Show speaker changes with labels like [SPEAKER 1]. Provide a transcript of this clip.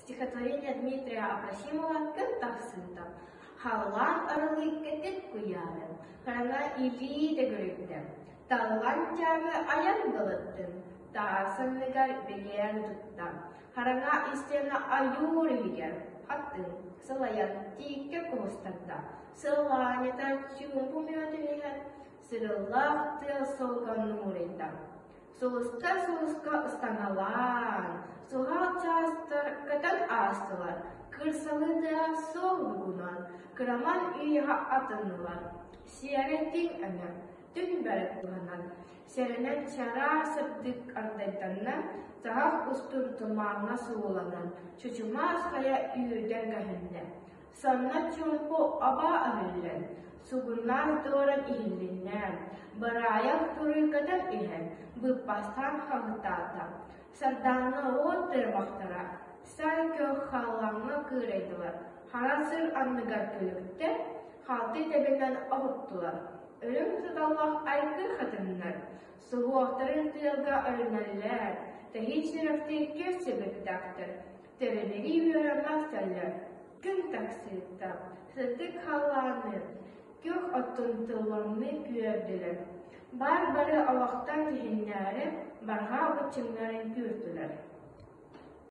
[SPEAKER 1] Стихотворение Дмитрия Апросимова «Күн тахсыыта» Халлаан арылый кэтит куйаарын, хараҥа илии төгүрүйдэ, Таллан дьаамы айан былыттын, таас анныгар билиэн тутта, Хараҥа истиэнэ ойуур иһигэр хаттыҥ, сылайан тииккэ кубустарда, Сылаанньыта чуумпу мүөтүн иһэн, сырыллаах тыал солгоннууруйда. Сулуска сулуска ыстаҥалаан, суһал чаастар көтөн аастылар, кырсалыы тыа суол бугунан, кыраман үйэҕэ атыннылар. Сиэрэ тиҥ өҥө, түҥ бэрик туһанан, сэрэнэн чараас сырдык ардайданна, саһах устун тумааҥҥа сууланан, чучумаас хайа үүрдэн көһүннэ. Санна чуумпу аба өһүллэн, сугуннаах туоран иһиллиннэ, быраайах туруйкатын иһэн, быыппастаан хаһыытаата. Сардаана уот тырымахтара, сай көх халлааҥҥа кыырайдылар, хара сыр анныгар күлүктэр, халты тэбинэн оһуттулар. Өлүм сыталлах айгыр хатыҥнар, суһуохтарын тыалга өрүнэллэр, тэһии сүрэхтии күөх сэбирдэхтэр, Тэринэрии үөрэммэх сэллэр, күн тахсыыта, сырдык халлааны, күөх оттун тыллаҥныы күөрдүлэр, Баар бары олохтон тиһиннээри барҕаа быччыҥнарын күүртүлэр.